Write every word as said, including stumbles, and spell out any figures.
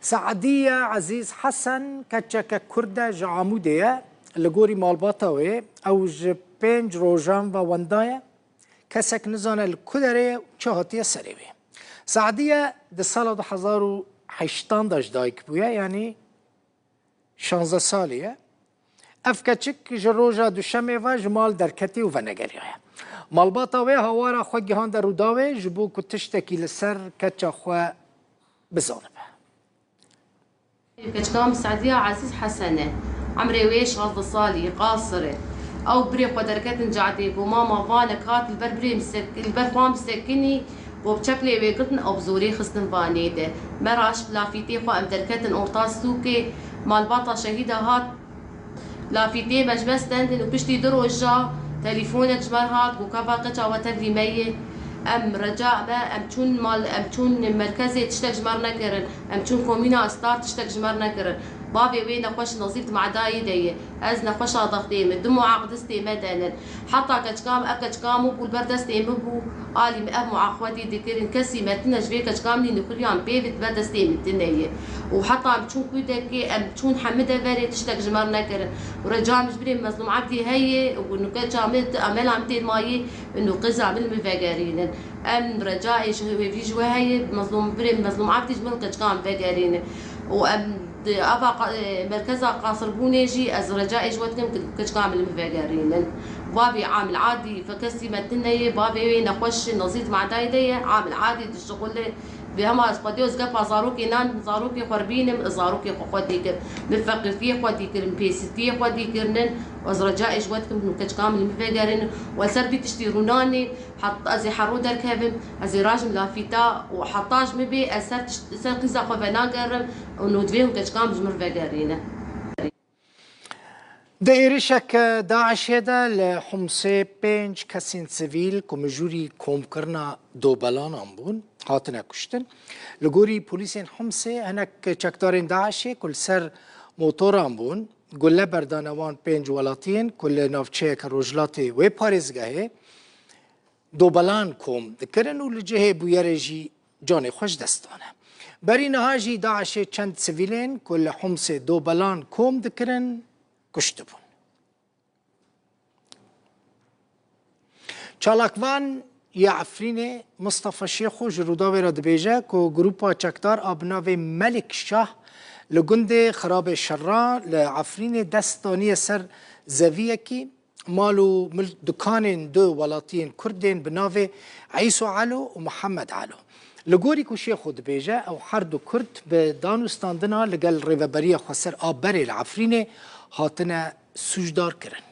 Seediye Ezîz Hesen keçeke Kurd e, ji Amûdê ye. Li gorî malbata wê, ew ji pênc rojan ve wenda ye. Kesek nizane li ku derê ye û çi hatiye serê wê. Seediye di sala du hezar û heştan de ji dayik bûye, yanî şanzdeh salî ye. Ev keçik ji roja Duşemê ve ji mal derketî û venegeriyaye. Malbata wê hawara xwe gihande Rûdawê ji bo ku tiştekî li ser keça xwe bizanibe. Keçika min Seediya Ezîz Hesen e. Emrê wê şazdeh salî, qasir e. Ew birê xwe derketin cadê, ku mama vanek hat li ber birê min sek-, li ber xwe min sekinî, ku bi çeplê wê girtin ew bi zorê xistin vanê de. Me raş bi lafîtê xwe em derketin orta sûkê, malbata şehîda hat, lafîtê me ji me stendin û piştî du roja telîfonek ji me re hat, ku keva qeça we tevlî me ye. Em reca me, em çûn mal, em çûn merkezê, tiştek ji me re nekirin. Em çûn komîna Star, tiştek ji me re nekirin. Bavê wê nexweş nezîf di medayê de ye. Ez nexweşa dextê min, du muaq distê me de nin. Heta keçika min, ev keçika min bû li ber destê min bû, alî min ev muaq xwedî dikirin. Kesî me tine ji vê keçika min nûkiriyan pê ve di ber destê min tine ye. Û heta em çûn kûdekê, em çûn hemî deverê, tiştek ji me re nekirin. Û reca min ji birê Mezlûm Ebdî heye, û nûke çamê, emela min tê mayê, nûke zamil min vegerînin. Em reca ê ji hêvî ji we heye, Mezlûm, birê Mezlûm Ebdî ji min keçika min vegerînin. Û em di ava qa-, e, merkeza qasirbûnê jî ez reca ê ji we dikim ku keçika min li min vegerînin. Bavê Amil Adî, fe kesî me tine ye, bavê wê nexweş nezî di medayê de ye, Amil Adî dişixule. Vê hema ez xwedî ez gepa zarokê nan, zarokê xwe ribînim, ez zarokê xwe xwedî kir. Min feqîrtiyê xwedî kir, min pêsîtiyê xwedî kirinin, ez reca ê ji we dikim ku keçika min li min vegerînin. Û ez ser vî tiştî rûnanê, Heta ez ê hero derkevim, ez ê rajim lafîta û heta ji min bê ez ser tişt-, ser qîza xwe venagerim û nû divê hûn keçika min ji min vegerîne. Di êrişeke DAIŞê de li Humsê pênc kesên sivîl ku mijûrî komkirina dobelanan bûn, hatine kuştin. Li gorî polîsên Humsê hinek çekdarên DAIŞê ku li ser motoran bûn, gule berdane wan pênc welatiyên ku li navçeyeke rojhilatê wê parêzgehê dobelan kom dikirin û li cihê bûyerê jî canê xwe ji dest dane. Berî niha jî DAIŞê çend sivîlên ku li Humsê dobelan kom dikirin, kuştibûn. Çalakvan yê Efrînê Mistefa Şêxo ji Rûdawê re dibêje ku grûpa çekdar a bi navê Melik Şah li gundê Xirabê Şerra li Efrînê dest daniye ser zeviyekî, mal û milk dukanên du welatiyên Kurd ên bi navê Îso Elo û Mihemed Elo. Li gorî ku Şêxo dibêje, ew her du Kurd bi danûstandina li gel Rêveberiya Xweser a berê li Efrînê hatine sûcdar kirin.